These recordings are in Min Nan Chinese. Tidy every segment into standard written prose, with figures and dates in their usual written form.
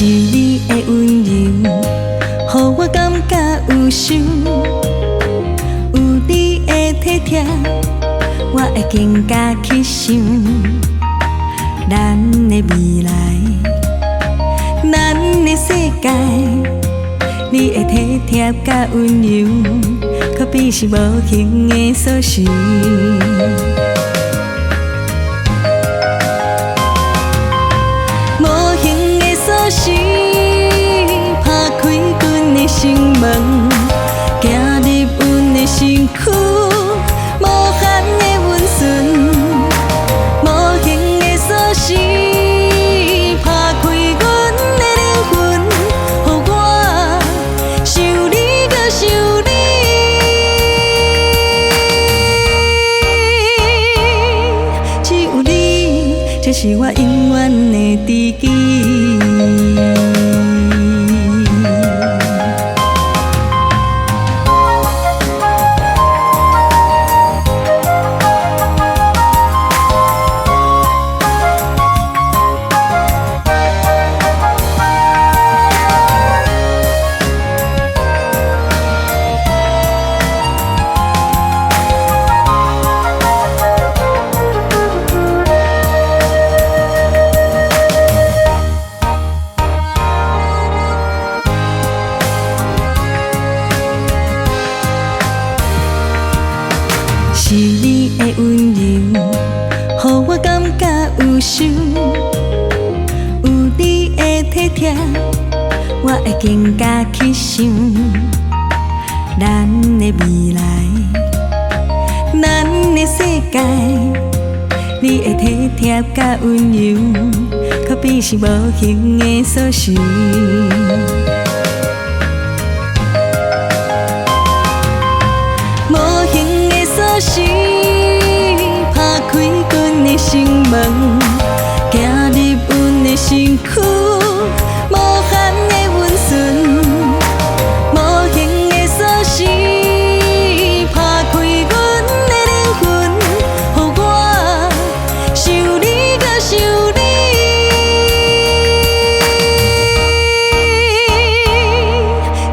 是你的溫柔，予我感覺有想，有你的體貼，我會更加去想咱的未來，咱的世界。你的體貼佮溫柔，可比是無形的鎖匙。無形的鎖匙，拍開阮的心門，行入阮的身軀，無限的溫順。無形的鎖匙，拍開阮的靈魂，予我想你閣想你。只有你，才是我永遠的知己。是你的溫柔，予我感覺有想，有你的體貼，我會更加去想咱的未來，咱的世界。你的體貼佮溫柔，可比是無形的鎖匙。無形的鎖匙，拍開阮的心門，行入阮的身軀，無限的溫順。無形的鎖匙，拍開阮的靈魂，予我想你閣想你。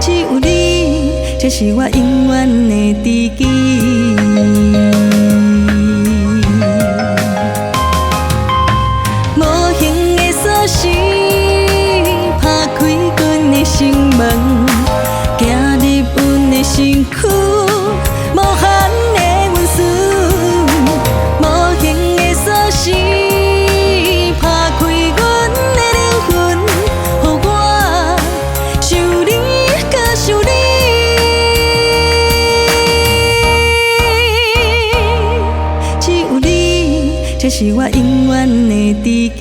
只有你，才是我永遠的知己。無形的鎖匙，拍開阮的心門，行入阮的身軀，無限的溫順。無形的鎖匙，拍開阮的靈魂，予我想你閣想你。只有你，才是我永遠的知己。